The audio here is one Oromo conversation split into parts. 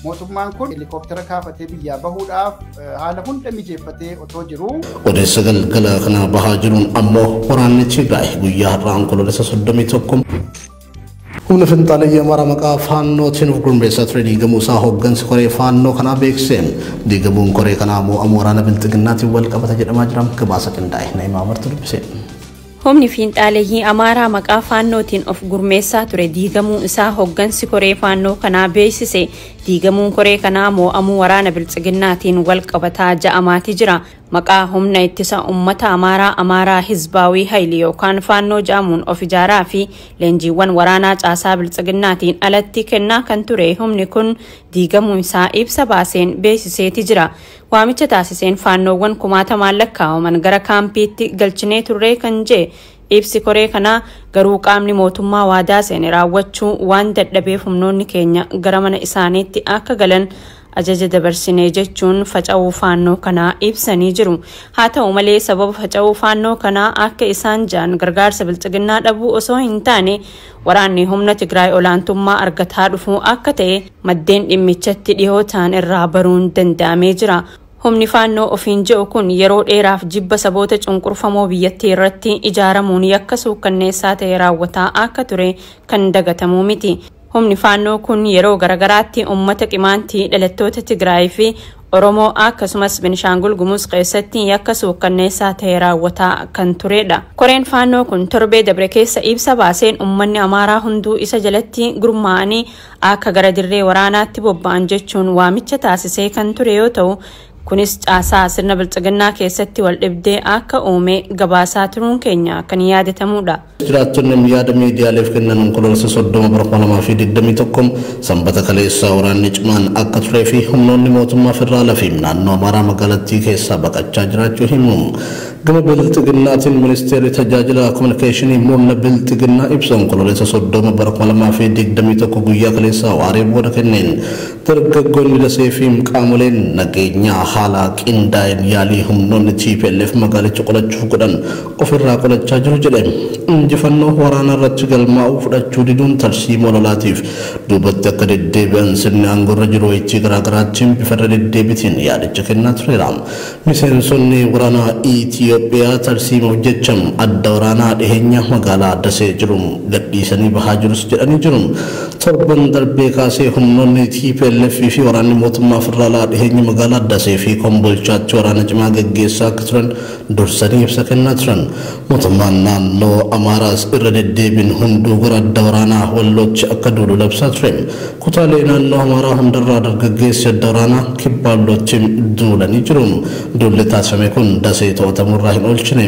Mootummaan kun helikooppitara kaafatee biyyaa bahuudhaaf haala hunda mijeeffatee otoo jiruu. Odeessa galgala kana bahaa jiruun ammoo waraanni Tigraay guyyaa har'aa Onkoloolessa 31 humna finxaaleyyii Amaaraa maqaa Faannootiin of gurmeessaa ture diigamuu isaa hooggansi koree Faannoo kanaa beeksise. Diigamuun koree kanaa mo'amuu waraana Bilxiginnaatiin wal qabata jedhamaa jira. Gabaasa qindaa'e Na'imaa Amartu dubbise. Humni fiinxaaleyyii Amaaraa maqaa Faannootiin of gurmeessaa ture diigamuu isaa hooggansi koree Faannoo kanaa beeksise. Diigamuun koree kanaa mo'amuu waraana Bilxiginnaatiin wal qabataa ja'amaati jira. Maqaa humna ittisa uummata Amaaraa Amaaraa Hizbaawii Hayli yookaan Faannoo ja'amuun of ijaaraa fi leenjiiwwan waraanaa caasaa Bilxiginnaatiin alatti kennaa kan ture humni kun diigamuu isaa ibsa baaseen beeksiseeti jira. Waamicha taasiseen faannoowwan kumaatamaan lakkaa'aman gara kaampiitti galchinee turree kan jee ibsi koree kanaa garuu qaamni mootummaa waadaa seene raawwachuu waan dadhabeef humnoonni keenya gara mana isaaniitti akka galan ajaja dabarsinee jechuun faca'uu faannoo kanaa ibsanii jiru. Haa ta'u malee sababa faca'uu faannoo kanaa akka isaan ja'an gargaarsa Bilxiginnaa dhabuu osoo hin taane waraanni humna Tigraay olaantummaa argataa dhufuu akka ta'e maddeen dhimmichatti dhihoo ta'an irraa baruun danda'amee jira. Humni faannoo ofiin je'u kun yeroo dheeraaf jibba saboota cunqurfamoo biyyattii irratti ijaaramuun yakka suukkanneessaa ta'e raawwataa akka ture kan dagatamuu miti. Humni faannoo kun yeroo garagaraatti uummata qimaantii dhalattoota Tigraay fi Oromoo akkasumas Benishaangul Gumuz keessatti yakka suukkanneessaa ta'e raawwataa kan turedha. Koreen faannoo kun torbee dabre keessa ibsa baaseen uummanni Amaaraa hunduu isa jalatti gurmaa'anii akka gara dirree waraanaatti bobba'an jechuun waamicha taasisee kan ture yoo ta'u, kunis caasaa sirna Bilxiginnaa keessatti wal dhibdee akka uume gabaasaa turuun keenya kan yaadatamudha. Jiraattonni yaada miidiyaaleef kennan Onkoloolessa 30 bara 2021 sanbata kaleessaa waraanni cimaan akka turee fi humnoonni mootummaa federaalaa fi naannoo Amaaraa magaalattii keessaa baqachaa jiraachuu himu. Gama Bilxiginnaatiin ministeerri tajaajila kominikeeshinii murna Bilxiginnaa ibsa Onkoloolessa 30 bara 2021 guyyaa kaleessaa waaree booda kenneen dargaggoonni Dasee fi qaamoleen nageenyaa haala qindaa'een yaalii humnoonni TPLF magaalicha qolachuuf godhan ofirraa qolachaa jiru jedhe. Injifannoo waraanaa irratti galmaa'uu fudhachuu diduun tarsiimoo lolaatiif duubatti akka deddeebi'an sirni aangoorra jiru wayitii garaagaraatiin bifa irra deddeebitiin yaadicha kennaa tureera. Miseensonni waraanaa Itiyoophiyaa tarsiimoof jecha adda waraanaa dhiheenya magaalaa Dasee jiru gadhiisanii bahaa jirus jedhanii jiru. Torban darbee kaasee humnoonni TPLF fi waraanni mootummaa federaalaa dhiheenya magaalaa Dasee fi Kombolchaatti waraana cimaa gaggeessaa akka turan dursanii ibsa kennaa turan. Mootummaan naannoo Amaaraas irra deddeebiin hunduu gara adda waraanaa Wallootti akka duulu labsaa ture. Kutaalee naannoo Amaaraa hundarraa dargaggeessi adda waraanaa kibba Wallootti duulanii jiru. Duulli taasifame kun Dasee to'atamurraa hin oolchine.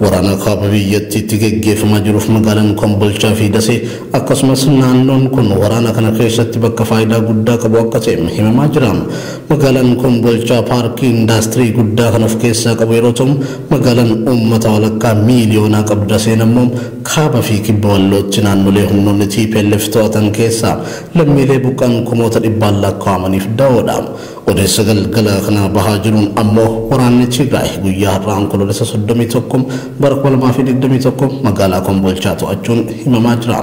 Waraana kaaba biyyattiitti gaggeeffamaa jiruuf magaalaan Kombolchaa fi Dasee akkasumas naannoon kun waraana kana keessatti bakka faayidaa guddaa qabu akka ta'e himamaa jira. Magaalaan Kombolchaa paarkii indaastirii guddaa kan of keessaa qabu yeroo ta'u, magaalaan uummata walakkaa miiliyoonaa qabdu Daseen ammoo kaaba fi kibba Wallootti naannolee humnoonni TPLF to'atan keessaa lammiilee buqqaan kumoota dhibbaan lakkaa'amaniif da'oodha. Odeessa galgala kana bahaa jiruun ammoo waraanni Tigraay guyyaa har'aa Onkoloolessa 31 bara 2021 magaalaa Kombolchaa to'achuun himamaa jira.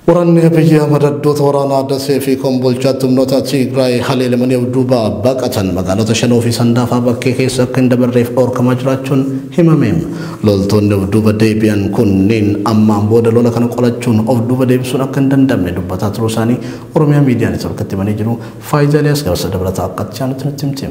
Waraanni Abiyyi Ahmad addoota waraanaa Dasee fi Kombolchaatti humnoota Tigraay haleelamanii of duuba baqatan magaalota Shanoo fi Sandaafaa bakkee keessa akka hin dabarreef dhorkamaa jiraachuun himame. Loltoonni of duuba deebi'an kunneen ammaan booda lola kana qolachuun of duuba deebisuun akka hin danda'amne dubbataa turuu isaanii Oromiyaa Miidiyaa Neetwoorkitti himanii jiru. Faayidaa Eliyaas gabaasa dabalataa akka itti aanutti nutti himti.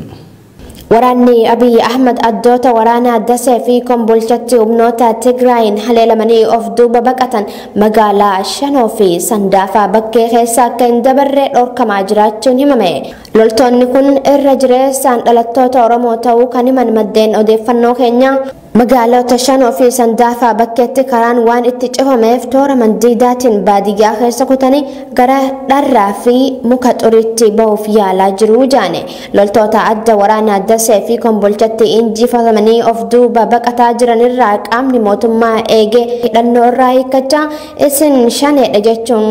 Waraanni Abiy Ahmad addoota waraanaa Dasee fi Kombolchatti humnoota Tigraayin haleelamanii of duuba baqatan magaalaa Shanoo fi Sandaafaa bakkee keessa akka hin dabarre dhorkamaa jiraachuun himame. Loltoonni kun irra jireessaan dhalattoota Oromoo ta'uu kan himan maddeen odeeffannoo keenyaa magaalota Shanoo fi Sandaafaa bakkeetti karaan waan itti cufameef toora mandiidaatiin baadiyyaa keessa kutanii gara dharraa fi muka xuriitti bahuuf yaalaa jiru jaane. Loltoota adda waraanaa Dasee fi Kombolchatti injifatamanii of duuba baqataa jiranirraa qaamni mootummaa eegee hidhannoo irraa hiikkachaa isin shaneedha jechuun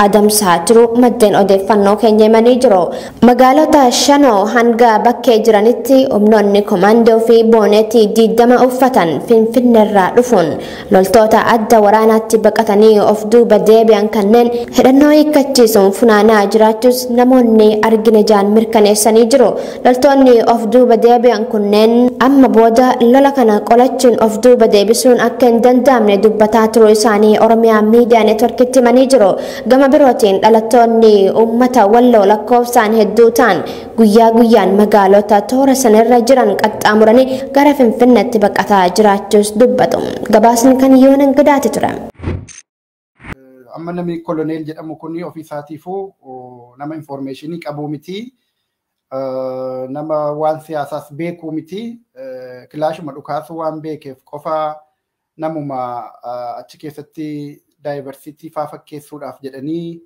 adamsaa jiru maddeen odeeffannoo keenya himanii jiru. Magaalota Shanoo hanga bakkee jiranitti humnoonni komaandoo fi boonetii 20 uffatan Finfinneerraa dhufuun loltoota adda waraanaatti baqatanii of duuba deebi'an kanneen hidhannoo hiikkachiisuun funaanaa jiraachuus namoonni argine jaan mirkaneessanii jiru. Loltoonni of duuba deebi'an kunneen amma booda lola kana qolachuun of duuba deebisuun akka hin danda'amne dubbataa turuu isaanii Oromiyaa Miidiyaa Neetworkitti himanii jiru. Gama birootiin dhalattoonni uummata Walloo lakkoofsaan hedduu ta'an guyyaa guyyaan magaalota toora sanarra jiran qaxxaamuranii gara Finfinneetti baqataa jiraachuus dubbatu. Gabaasni kan Yoon Ingidaati ture. Amma namni koloneel jedhamu kun ofii isaatiifuu nama infoormeeshinii qabu miti. Nama waan siyaasaas beekuu miti. Kilaashuma dhukaasuu waan beekeef qofa namuma achi keessatti daayivarsiitii faa fakkeessuudhaaf jedhanii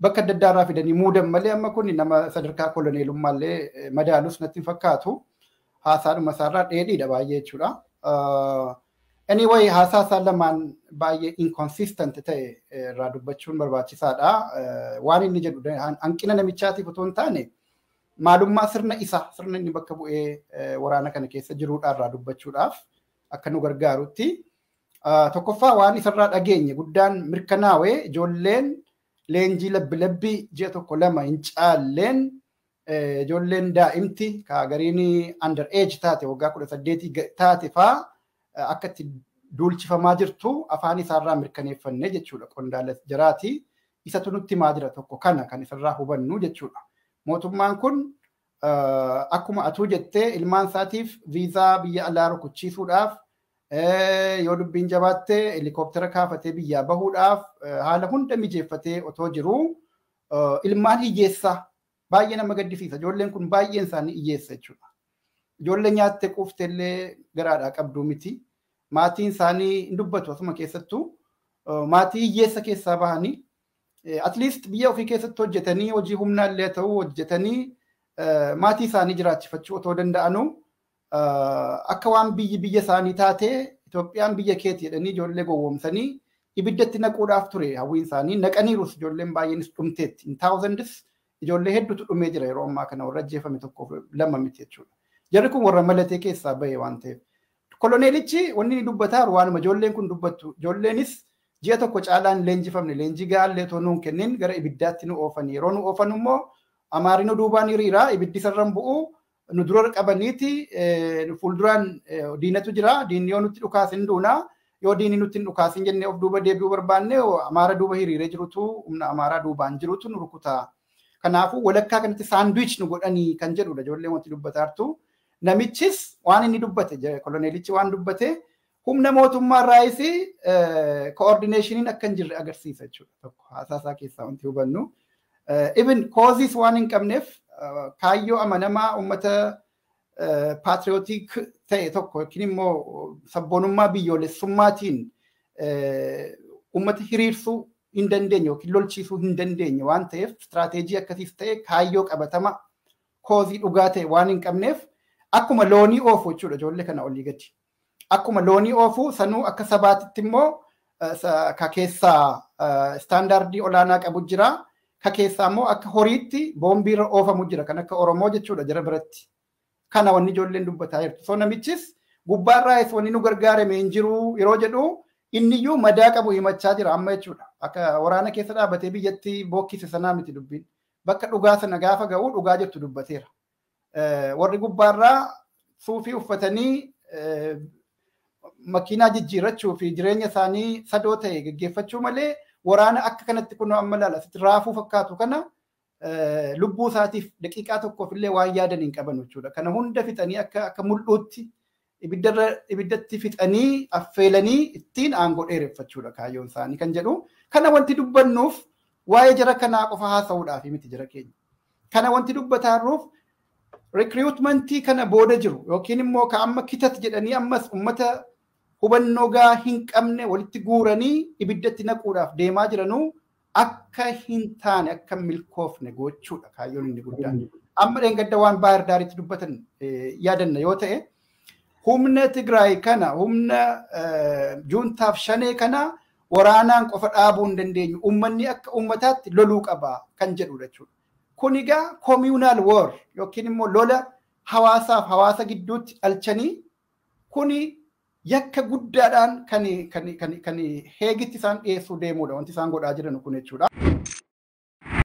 bakka adda addaa irraa fidanii muudan malee amma kun nama sadarkaa koloneelummaallee madaalus natti hin fakkaatu. Haasaadhuma isaarraa dheedhiidha baay'ee jechuudha. Anyway, haasaa isaa lamaan baay'ee inconsistent ta'e irraa dubbachuun barbaachisaadha. Waan inni jedhu hanqina namichaatiif otoo hin taane maalummaa sirna isaa, sirna inni bakka bu'ee waraana kana keessa jiruudha irraa dubbachuudhaaf akka nu gargaarutti. Tokkoffaa waan isarraa dhageenye guddaan mirkanaa'e ijoolleen leenjii labbi labbi ji'a tokko lama hin caalleen, ijoolleen daa'imti ka gariin under age taate waggaa 18 taate faa akka itti duulchifamaa jirtu afaan isaarraa mirkaneeffanne jechuudha. Qondaala jaraati isatu nutti himaa jira, tokko kana kan isarraa hubannu jechuudha. Mootummaan kun akkuma atuu jettee ilmaan isaatiif viizaa biyya alaa rukuchiisuudhaaf, yoo dubbiin jabaatte helikooптera kaafatee biyyaa bahuudhaaf haala hunda mijeeffatee otoo jiruu, ilmaan hiyyeessaa baay'ee nama gaddisiisa. Ijoolleen kun baay'een isaanii hiyyeessa jechuudha. Ijoollee nyaattee quufteellee garaadhaa qabduu miti. Maatiin isaanii hin dubbatu asuma keessattuu. Maatii hiyyeessa keessaa bahanii at least biyya ofii keessatti hojjetanii, hojii humnaallee ta'uu hojjetanii maatii isaanii jiraachifachuu otoo danda'anuu, akka waan biyyi biyya isaanii taatee Itoophiyaan biyya keeti jedhanii ijoollee gowwoomsanii ibiddatti naquudhaaf ture hawwiin isaanii. Naqaniirus, ijoolleen baay'eenis dhumteetti. In thousands ijoollee hedduutu dhumee jira yeroo ammaa kana, warra ajjeefame tokkoof lama miti jechuudha. Jarri kun warra malatee keessaa bahe waan ta'eef. Koloneelichi wanni inni dubbataa waanuma ijoolleen kun dubbattu. Ijoolleenis ji'a tokko caalaan leenjifamne, leenjii gaallee otoo nuun kennin gara ibiddaatti nu oofan. Yeroo nu oofan immoo Amaari nu duubaan hiriira, ibiddi sarran bu'u nu dura qabaniiti, fuulduraan diinatu jira, diinni yoo nutti dhukaasin duuna, yoo diinni nutti hin dhukaasin jennee of duuba deebi'uu barbaanne Amaara duuba hiriiree jirutu, humna Amaaraa duubaan jirutu nu rukuta. Kanaafuu walakkaa kanatti sandwich nu godhanii kan jedhudha ijoolleen wanti dubbataa jirtu. Namichis waan inni dubbate, koloneelichi waan dubbate, humna mootummaa irraayis coordinationiin akka hin jirre agarsiisa jechuudha. Tokko haasaa isaa keessaa wanti hubannu. Even causes waan hin qabneef, kaayyoo amanamaa uummata patriotic ta'e tokko yookiin immoo sabboonummaa biyyoolessummaatiin uummata hiriirsuu hin dandeenye yookiin lolchiisuu hin dandeenye waan ta'eef, istiraateejii akkasiis ta'e kaayyoo qabatama cause dhugaa ta'e waan hin qabneef, akkuma loonii oofu jechuudha ijoollee kana olii gadi. Akkuma loonii oofu sanuu akka sabaatitti immoo ka keessaa istaandaardii olaanaa qabu jira. Ka keessaa immoo akka horiitti boombiirra oofamu jira, kan akka Oromoo jechuudha jara biratti. Kana wanni ijoolleen dubbataa jirtu. So namichis gubbaarraayis wanni nu gargaarame hin jiru yeroo jedhu, inniyyuu madaa qabu himachaa jira amma jechuudha. Akka waraana keessa dhaabatee biyyatti bookkise sanaa miti dubbiin. Bakka dhugaa sana gaafa ga'u dhugaa jirtu dubbateera. Warri gubbaarraa suufii uffatanii makiinaa jijjiirrachuu fi jireenya isaanii sadoo ta'e geggeeffachuu malee, waraana akka kanatti kun amma laala asitti raafuu fakkaatu kana lubbuu isaatiif daqiiqaa tokkoof illee waan yaadan hin qaban jechuudha. Kana hunda fixanii akka mul'uutti ibiddatti fixanii affeelanii ittiin aangoo dheereffachuudha kaayyoon isaanii kan jedhu. Kana wanti dubbannuuf waa'ee jara kanaa qofa haasa'uudhaaf miti jara keenya. Kana wanti dubbataaruuf recruitmentii kana booda jiru yookiin immoo ka amma kitat jedhanii ammas ummata hubannoo gaa hin qabne walitti guuranii ibiddatti naquudhaaf deemaa jiranuu akka hin taane, akka milkoofne gochuudha kaayyoon inni guddaan. Amma dheengadda waan Baahir Daaritti dubbatan yaadanna yoo ta'e, humna Tigraay kana, humna juuntaaf shanee kana waraanaan qofa dhaabuu hin dandeenyu. Uummanni akka uummataatti loluu qaba kan jedhudha jechuudha. Kun egaa communal war yookiin immoo lola hawaasaaf hawaasa gidduutti dhalchanii kuni yakka guddaadhaan kan heegitti isaan dhiyeessuu deemudha wanti isaan godhaa jiran kun jechuudha.